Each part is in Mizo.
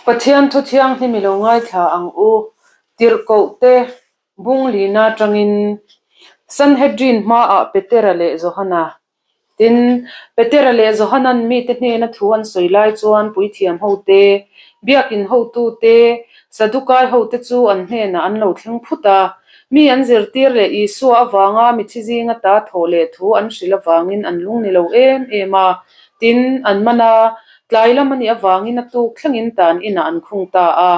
Pathian thu thianghlim i lo ngaithla ang u, tirhkohte bung lina atangin Sanhedrin hmaah Petera leh Johana Tin, Petera leh Johanan mite hnena thu an sawi lai chuan puithiam hote, biakin hotute, Sadukai hote chu an hnenah an lo thleng phut a. Mi an zirtir leh Isua avanga mithi zinga ta thawh leh thu an hrilh avangin an lung ni lo em em a. Tin, an man a, tlai lam a nih avangin a tuk thlengin tan inah an khung ta a.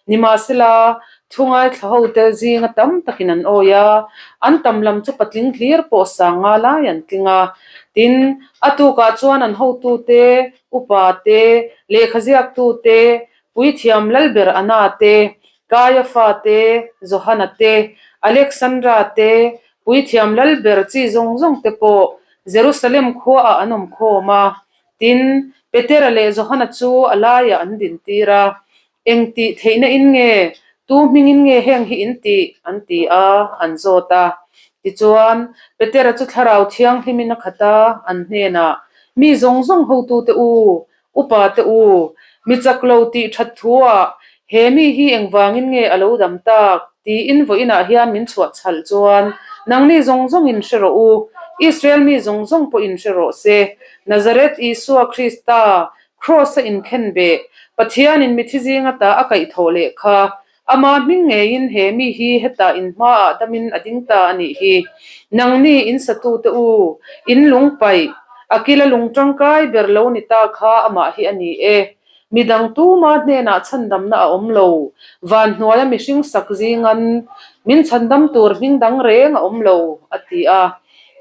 Nimahsela, thu ngaithla hote zinga tam takin an awi a, an tam lam chu patling hlir pawh sang nga lai an tling a. Tin, a tukah chuan an hotute, upa te, lehkha ziaktute, puithiam Lalber Anna te, Kaiafa te, Johana te, Alexandra te, puithiam Lalber chi zawng zawng te pawh Jerusalem khuaah an awm khawm a. Tin, Petera leh Johana chu a laiah an dintir a. Eng tih theihna in nge? Tu hmingin nge heng hi in tih? an ti a, an zawt a. Tichuan, Petera chu Thlarau Thianghlimin a khat a, an hnenah, Mi zawng zawng hotute u, upate u, mi chak lo tih that thuah he mi hi engvangin nge a lo dam tak? tiin vawiinah hian min chhuah chhalh chuan, Nangni zawng zawngin hre rawh u, Israel mi zawng zawng pawhin hre rawh se, Nazareth Isua Krista, Kraws a inkhen beh, Pathianin mithi zinga ta a kaihthawh leh kha, ama hming ngeiin he mi hi hetah in hmaah damin a ding ta a nih hi. Nangni in satute u, in lung paih, a kila lung tangkai ber lo ni ta kha amah hi a ni e. Midang tuma hnenah chhandamna a awm lo, van hnuaia mihring sak zingan min chhandam tur hming dang reng a awm lo, a ti a.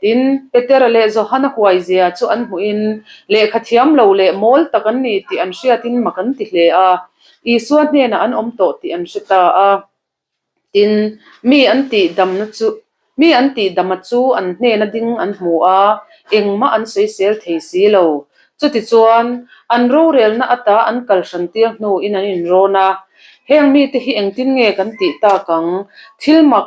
Tin, Petera leh Johana huaizia chu an hmuhin lehkha thiam lo leh mawl tak an ni tih an hriatin mak an ti hle a, Isua hnenah an awm tawh tih an hre ta a. Tin, mi an tih damna chu mi an tih dama chu an hnena ding an hmu a, engmah an sawisel thei si lo. Chutichuan, an rorelna ata an kal hran tir hnuin an inrawn a, Heng mite hi engtin nge kan tih tak ang? Thil mak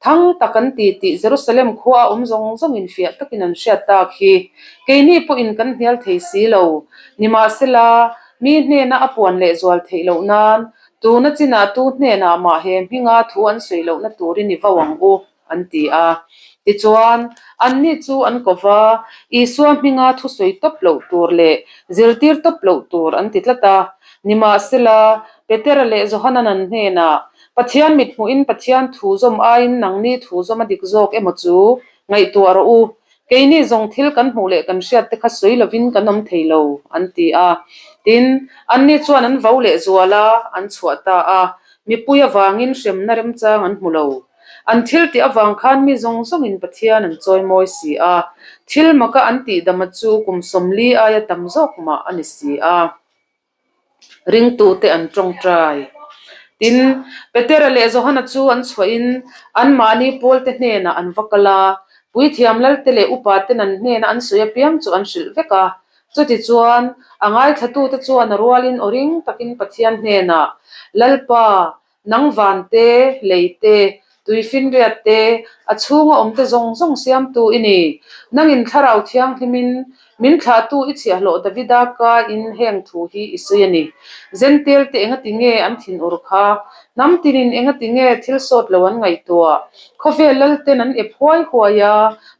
Thang tak an ti tih Jerusalem khua a awm zawng zawng in fiah takin an hriat tak hi. Keini pawhin kan hnial thei si lo. Nimahsela, mi hnena a puan leh zual theih loh nan, tuna chinah tu hnenah mah he hminga thu an sawi lohna turin i vau ang u, an ti a. Tichuan, anni chu an ko va, Isua hminga thu sawi tawp loh tur leh zirtir tawp loh tur an ti tlat a. Nimahsela, Petera leh Johanan an hnenah, Pathian mit hmuhin Pathian thu zawm aiin nangni thu zawm a dik zawk emaw chu ngaihtuah rawh u. Keini zawng thil kan hmuh leh kan hriat te kha sawi lovin kan awm thei lo, an ti a. Tin, anni chuan an vo leh zual a, an chhuah ta a. Mipui avangin hremna remchang an hmu lo. An thil tih avang khan mi zawng zawngin Pathian an chawimawi si a. Thil maka an tihdama chu kum 40 aia tam zawk mah a ni si a. Ringtute an tawngtai. Tin, Petera leh Johana chu an chhuahin anmahni pawlte hnenah an va kal a, puithiam lalte leh upaten an hnena an sawi apiang chu an hrilh vek a. Chutichuan, a ngaithlatute chuan a rualin aw ring takin Pathian hnenah, Lalpa, Nang van te, lei te, tuifinriat te, a chhunga awm te zawng zawng siamtu i ni. Nangin Thlarau Thianghlimin min thlahtu i chhiahhlawh Davida kaiin heng thu hi i sawi a ni. Zentel te engati nge an thinur kha? Hnam tinin engati nge thil sawt lo an ngaihtuah? Khawvel lalten an ep huai huai a,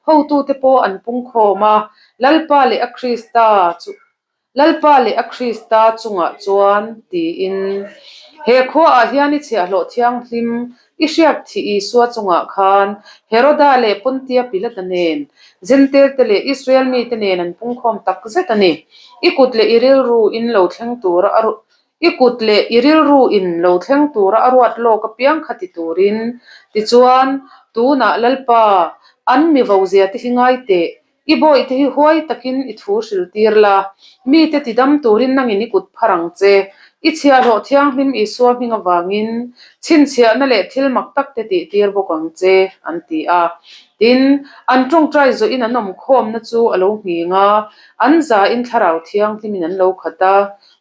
hotute pawh an pungkhawm a, Lalpa leh a Krista chu Lalpa leh a Krista chungah chuan tiin, He khuaah hian i chhiahhlawh thianghlim i hriak thih Isua chungah khan Heroda leh Pontia Pilata nen, Zentelte leh Israel mite nen an pungkhawm tak zet a ni. I kut leh i rilru in lo thleng tura a I kut leh i rilru in lo thleng tura a ruat lawk apiang kha ti turin. Tichuan, tunah Lalpa, an mi vozia te hi ngai teh, I bawihte hi huai takin i thu hril tir la, mite ti dam turin nangin i kut phar ang che. I chhiahhlawh thianghlim Isua hming avangin chhinchhiahna leh thil mak tak te tih tir bawk ang che, an ti a. Tin, an tawngtai zawhin an awmkhawmna chu a lo nghing a, an zain thlarau thianghlimin an lo khat a,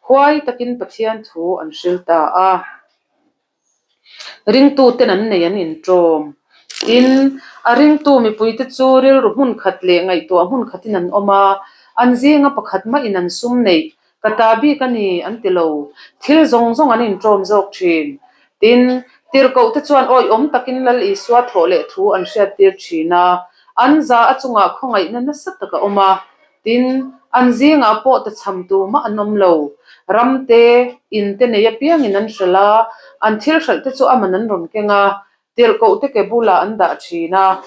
huai takin Pathian thu an hril ta a. Ringtuten an nei an inṭawm. Tin, a ringtu mipuite chu rilru hmun khat leh ngaihtuah hmun khatin an awm a, an zinga pakhat mahin an sum neih. Ka ta bik a ni, an ti lo. Thil zawng zawng an inṭawm zawk ṭhin. Tin, tirhkohte chuan awihawm takin Lal Isua thawh leh thu an hriattir ṭhin a, an za a chungah khawngaihna nasa tak a awm a. Tin, an zingah pawh tachham tumah an awm lo. Ram te, in te nei apiangin an hralh a, an thil hralh te chu a man an rawn keng a, Tirhkohte ke bulah an dah thin a,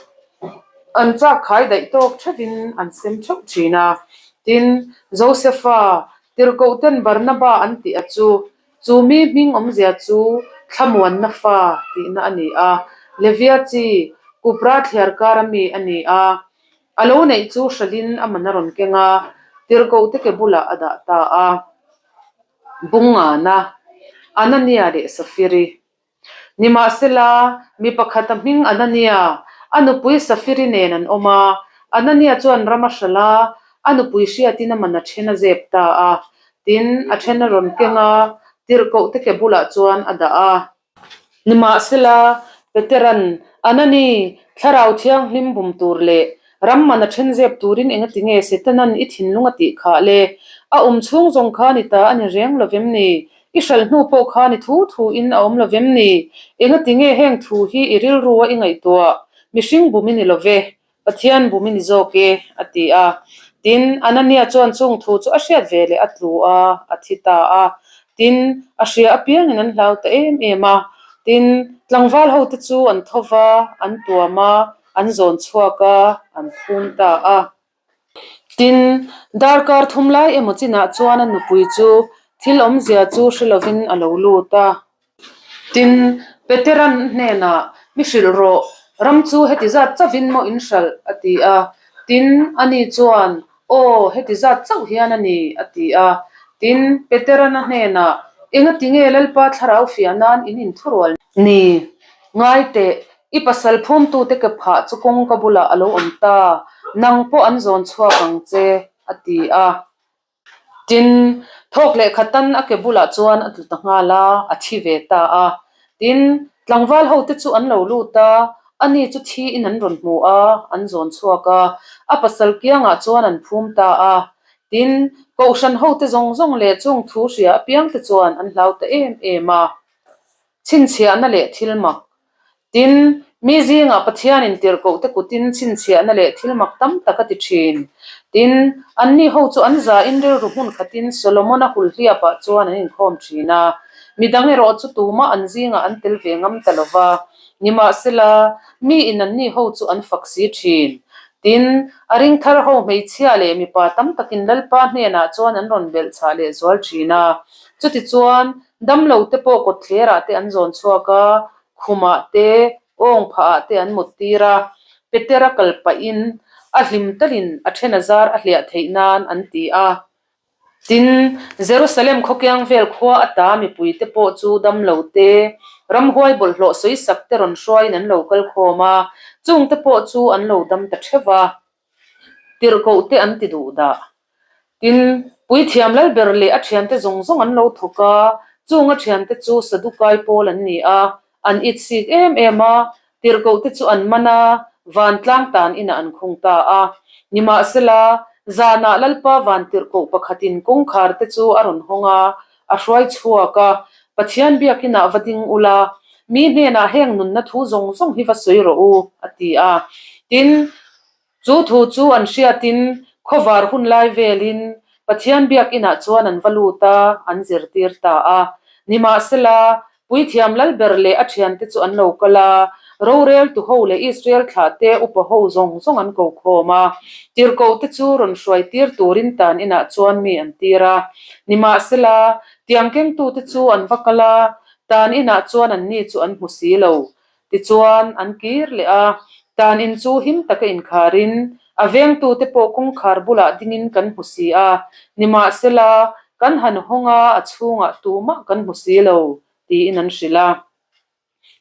an chak khai daih tawk theuhin an sem theuh thin a. Tin, Josefa, tirhkohten Barnaba an tih a chu, chu mi hming awmzia chu thlamuanna fa tihna a ni a, Levia chi, Kupra thliar kara mi a ni a. A lo neih chu hralhin a man a rawn keng a, tirhkohte ke bulah a dah ta a. Bungana, Anania leh Safiri. Nimahsela, mi pakhat a hming Anania, a nupui Safiri nen an awm a. Anania chuan ram a hralh a, a nupui hriatin a man a then a zep ta a. Tin, a then a rawn keng a, tirhkoh te ke bulah chuan a dah a. Nimahsela, Petera'n, Anani, Thlarau Thianghlim bum tur leh Ram man a then zep turin engati nge Setanan i thinlung a tih khah le? A awm chhung zawng khan i ta a ni reng lo vem ni? I hralh hnu pawh khan i thu thu in a awm lo vem ni? Engati nge heng thu hi i rilru a i ngaihtuah? Mihring bum i ni lo ve, Pathian bum i ni zawk e, a ti a. Tin, Anania chuan chung thu chu a hriat ve leh a tlu a, a thi ta a. Tin, a hria apiangin an hlau ta em em a. Tin, tlangval hote chu an tho va, an tuam a, an zawn chhuak a, an phum ta a. Tin, darkar thum lai emaw chinah chuan a nupui chu thil awmzia chu hre lovin a lo lut a. Tin, Petera'n hnenah, Mi hrilh rawh, ram chu heti zat chauhin maw in hralh? a ti a. Tin, ani chuan, Aw, heti zat chauh hian a ni, a ti a. Tin, Petera'n a hnenah, Engati nge Lalpa thlarau fiah nan in inthurual ni? Ngai teh, i pasal phumtute ke phah chu kawngka bulah a lo awm ta, nang pawh an zawn chhuak ang che, a ti a. Tin, thawk leh khatan a ke bulah chuan a tlu ta nghal a, a thi ve ta a. Tin, tlangval hote chu an lo lut a, ani chu thiin an rawn hmu a, an zawn chhuak a, a pasal kiangah chuan an phum ta a. Tin, kohhran hote zawng zawng leh chung thu hria apiangte chuan an hlau ta em em a. Chhinchhiahna leh thil mak. Tin, mi zingah Pathianin tirhkohte kutin chhinchhiahna leh thil mak tam tak a ti thin. Tin, anni ho chu an zain rilru hmun khatin Solomon-a hulhliapah chuan an inkhawm thin a. Mi dang erawh chu tumah an zingah an tel ve ngam ta lo va. Nimahsela, miin anni ho chu an fak si thin. Tin, a ringthar ho hmeichhia leh mipa tam takin Lalpa hnenah chuan an rawn belhchhah lehzual thin a. Chutichuan, Damlo te pawh kawtthlerah te an zawn chhuak a, khumah te, awng phahah te an mut tir a, Petera kal pahin a hlim talin a then a zar a hliah theih nan an ti a. Tin, Jerusalem khawkiang vel khua ata mipui te pawh chu damlo te, ramhuai bawlhhlawh sawisak te rawn hruaiin an lo kal khawm a, chung te pawh chu an lo dam ta theuh a. Tirhkoh te an ti duh dah. Tin, Puithiam Lalber leh a thiante zawng zawng an lo thawk a, chung a thiante chu Sadukai pawl an ni a, an itsik em em a, tirhkoh te chu an man a, vantlang tan inah an khung ta a. Nimahsela, zanah Lalpa van tirhkoh pakhatin kawngkhar te chu a rawn hawng a, a hruai chhuak a, Pathian biakinah va ding ula, mi hnenah heng nunna thu zawng zawng hi va sawi rawh u, a ti a. Tin, Chu thu chu an hriatin khawvar hun lai velin Pathian biakinah chuan an va lut a, an zirtir ta a. Nimahsela, Puithiam Lalber leh a thiante chu an lo kal a, roreltu ho leh Israel thlahte upa ho zawng zawng an ko khawm a. Tirhkohte chu rawn hruaitir turin tan inah chuan mi an tir a. Nimahsela, tiang kengtute chu an va kal a, tan inah chuan anni chu an hmu si lo. Tichuan, an kir leh a, tan in chu him taka inkharin, a vengtute pawh kawngkhar bulah dingin kan hmu si a, nimahsela, kan han hawng a, a chhungah tumah kan hmu si lo, tiin an hrilh a.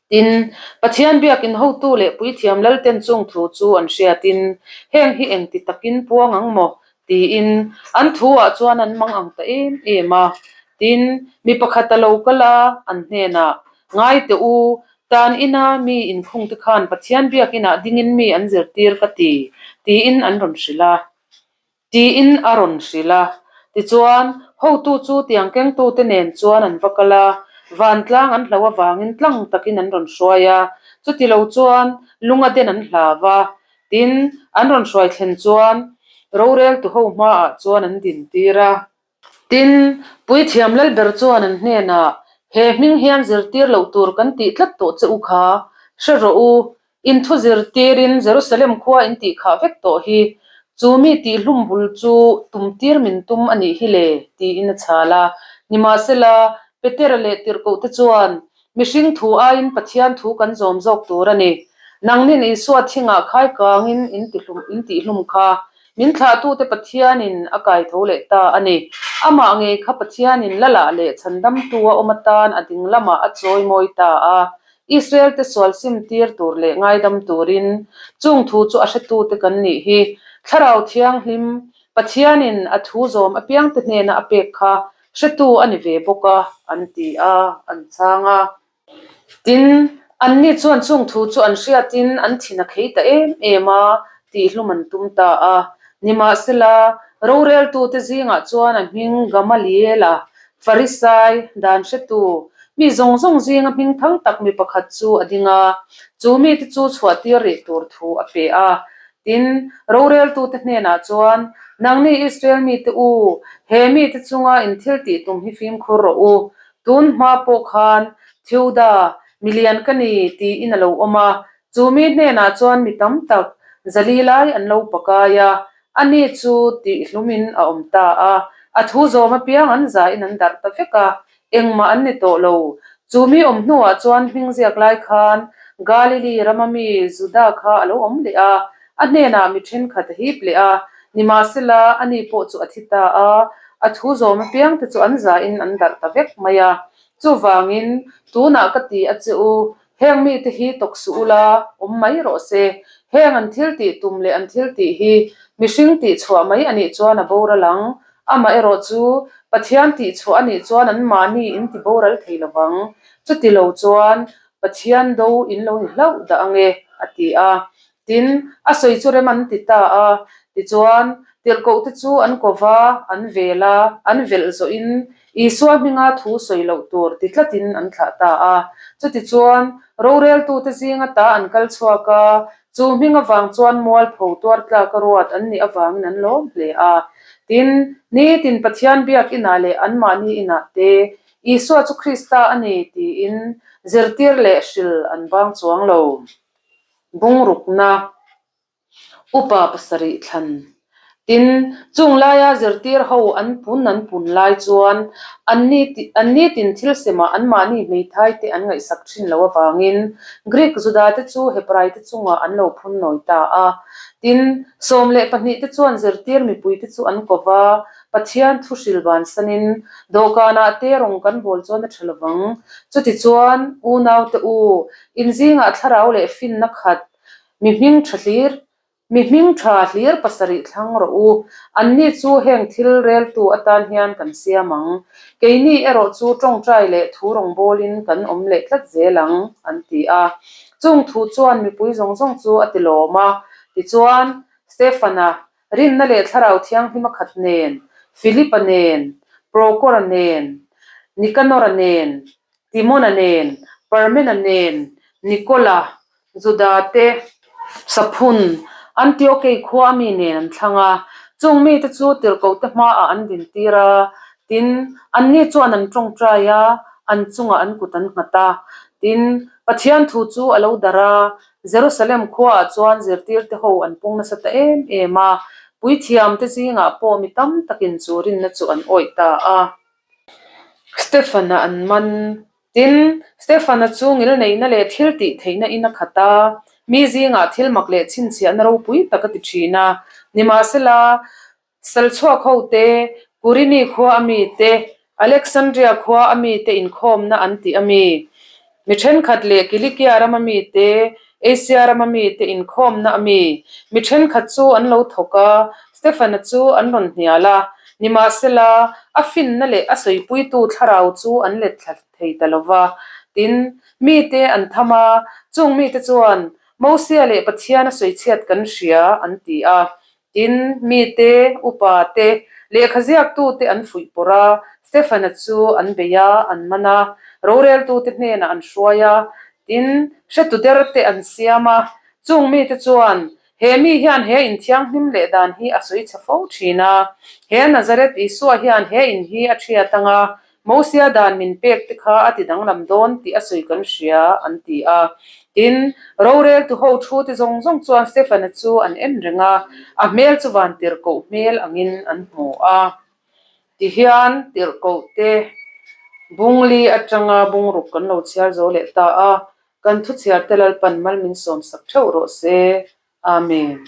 Tin, Pathian biakin hotu leh puithiam lalten chung thu chu an hriatin, Heng hi engti takin puang ang maw? Tiin an thuah chuan an mang ang ta em em a. Tin, mi pakhat a lo kal a, an hnenah, Ngai teh u, tan ina mi inkhung te khan Pathian biakinah dingin mi an zirtir ka ti, tiin an rawn hrilh a. Tiin a rawn hrilh a. Tichuan, hotu chu tiang kengtute nen chuan an va kal a, vantlang an hloh avangin tlang takin an rawn hruai a, chuti lo chuan lunga den an hlau a. Tin, an rawn hruai thlen chuan roreltu ho hmaah chuan an dintir a. Tin, Puithiam Lalber chuan an hnenah, He hming hian zirtir loh tur kan tih tlat tawh che u kha, hre rawh u, in thu zirtirin Jerusalem khua in tih khah vek tawh hi, chu mi tihhlum bul chu tumtir min tum a nih hi le, tiin a chhal a. Nimahsela, Petera leh tirhkohte chuan, Mihring thu aiin Pathian thu kan zawm zawk tur a ni. Nangnin Isua thingah khai kangin in tihlum kha, Min thlahtute Pathianin a kai tho leh ta a ni. Amah ngei kha Pathianin Lalah leh Chhandamtu a awm atan a ding lamah a chawimawi ta a. Israelte sual sim tir tur leh ngaidam turin chung thu chu a hretute kan nih hi. Thlarau Thianghlim, Pathianin a thu zawm apiangte hnena a pek kha hretu a ni ve bawk a, an ti a, an chhang a. Tin, anni chuan chung thu chu an hriatin an thin a khei ta em em a, tihhlum an tum ta a. Nimahsela, roreltute zingah chuan a hming Gamaliela, Farisai, dan hretu, mi zawng zawng zinga hming thang tak mi pakhat chu a ding a, chu mite chu chhuahtir rih tur thu a pe a. Tin, roreltute hnenah chuan, Nangni Israel mite u, he mite chunga in thil tih tum hi fimkhur rawh u, Tun hma pawh khan Theuda, milian ka ni tiin a lo awm a, chu mi hnenah chuan mi tam tak zali lai an lo pakai a, ani chu tihhlumin a awm ta a, a thu zawm apiang an zain an darh ta vek a, engmah an ni tawh lo. Chu mi awm hnuah chuan hming ziak lai khan Galili rama mi Juda kha a lo awm leh a, a hnenah mi thenkhat a hip leh a, Nimahsela, ani pawh chu a thi ta a, a thu zawm apiangte chu an zahin an darh ta vek mai a. Chuvangin, tunah ka ti a che u, heng mite hi tawk suh ula, awm mai rawh se. Heng an thil tih tum leh an thil tih hi mihring tih chhuah mai a nih chuan a boral ang. Amaherawh chu, Pathian tih chhuah a nih chuan anmahni in ti boral thei lo vang. Chuti lo chuan, Pathian do in lo ni hlauh dah ang e, a ti a. Tin, a sawi chu rem an ti ta a. Tichuan, tirhkohte chu an ko va, an vel a, an velh zawhin Isua hminga thu sawi loh tur ti tlatin an thlah ta a. Chutichuan, roreltute zinga ta an kal chhuak a, chu hming avang chuan mualpho tuar tlaka ruat an nih avangin an lawm hle a. Tin, nitin Pathian biak inah leh anmahni inah te Isua chu Krista a ni tiin zirtir leh hril an bang chuang lo. Bungrukna upa pasarih thlan. Tin, chung laia zirtir ho an pun an pun lai chuan anni anni tin thil semah anmahni hmeithai te an ngaihsak thin lo avangin Greek Juda te chu Hebrai te chungah an lo phun nawi ta a. Tin, 12 te chuan zirtir mipui te chu an ko va, Pathian thu hril bansanin dawhkanah te rawng kan bawl chuan a tha lovang. Chutichuan, unaute u, In zingah thlarau leh finna khat, mi hming tha hlir, mi hming tha hlir pasarih thlang rawh u. Anni chu heng thil reltu atan hian kan siam ang. Keini erawh chu tawngtai leh thu rawngbawlin kan awm leh tlat zel ang, an ti a. Chung thu chuan mipui zawng zawng chu a ti lawm a. Tichuan, Stefana, rinna leh thlarau thianghlima khat nen, Filipa nen, Prokora nen, Nikanora nen, Timona nen, Parmena nen, Nikola, Juda te, Saphun, Antiokei khua mi nen an thlang a. Chung mite chu tirhkohte hmaah an dintir a, tin, anni chuan an tawngtai a, an chungah an kut an nghat a. Tin, Pathian thu chu a lo darh a, Jerusalem khuaah chuan zirtirte ho an pung nasa ta em em a, puithiamte zingah pawh mi tam takin chu rinna chu an awih ta a. Stefan-a an man. Tin, Stefan-a chu ngilneihna leh thil tih theihna in a khat a, mi zingah thil mak leh chhinchhiahna ropui tak a ti thin a. Nimahsela, Salchhuak ho te, Kurini khua a mi te, Alexandria khua a mi te inkhawmna an tih a mi? Mi thenkhat leh Kilikia rama mi te, Asia rama mi te inkhawmna a mi? Mi thenkhat chu an lo thawk a, Stefana chu an rawn hnial a. Nimahsela, a finna leh a sawipuitu thlarau chu an let thla thei ta lo va. Tin, mite an tham a, chung mite chuan, Mosia leh Pathian a sawichhiat kan hria, an ti a. Tin, mite, upa te, lehkha ziaktute an fuih pawrh a, Stefana chu an bei a, an man a, roreltute hnenah an hruai a, tin, hretu der te an siam a. Chung mite chuan, He mi hian he inthianghlim leh dan hi a sawi chhe fo thin a, he Nazareth Isua hian he in hi a thiat ang a, Mosia dan min pek te kha a ti danglam dawn tih a sawi kan hria, an ti a. Tin, roreltu ho thu te zawng zawng chuan Stefana chu an en reng a, a hmel chu van tirhkoh hmel angin an hmu a. Tihian tirhkoh te bungli atanga bungruk kan lo chhiar zo leh ta a, kan thuchhiar te Lalpan mal min sawmsak theuh rawh se. Amen.